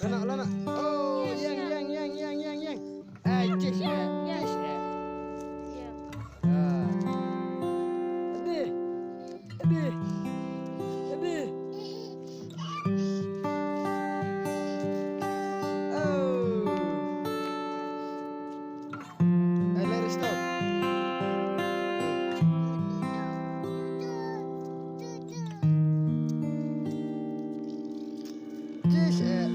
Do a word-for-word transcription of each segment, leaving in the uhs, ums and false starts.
Lana, lana. Oh, ïeng, ïeng, ïeng, ïeng, ïeng, ïeng. Ai, tis, eh, tis, eh. Ah. Adi, adi, adi. Oh. Ai, let it stop. Tis, eh.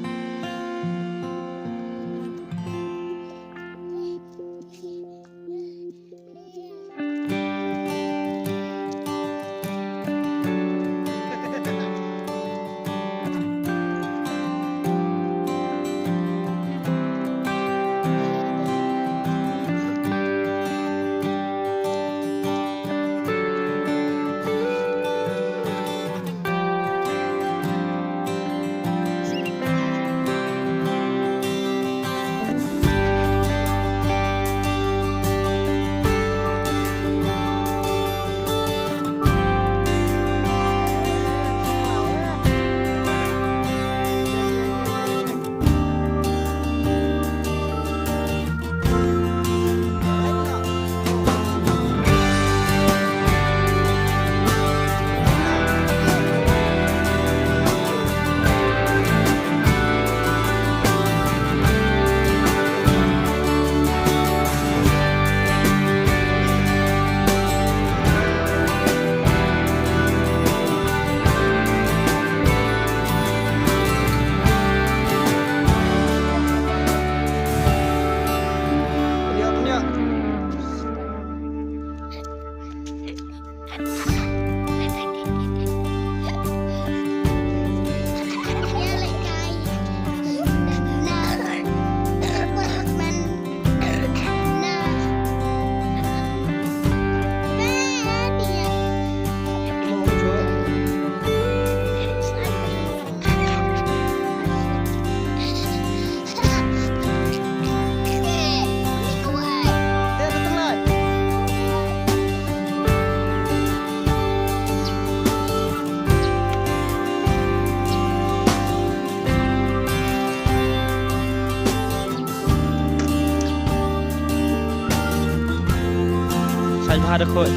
Sait bha da khoi.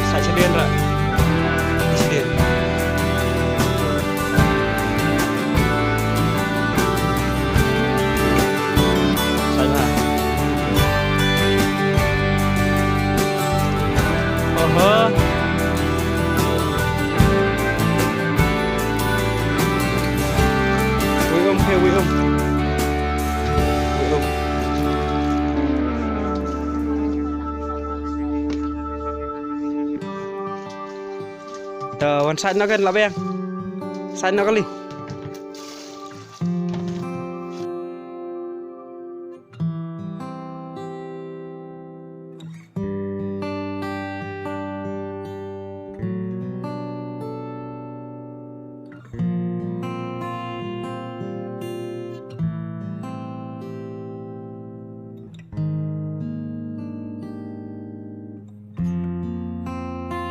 Sait shadien ra. Shadien. Sait bha. Oho. Wi um, he wi um. Wi um. Ta wan sait na kan la biang. Sait na kali.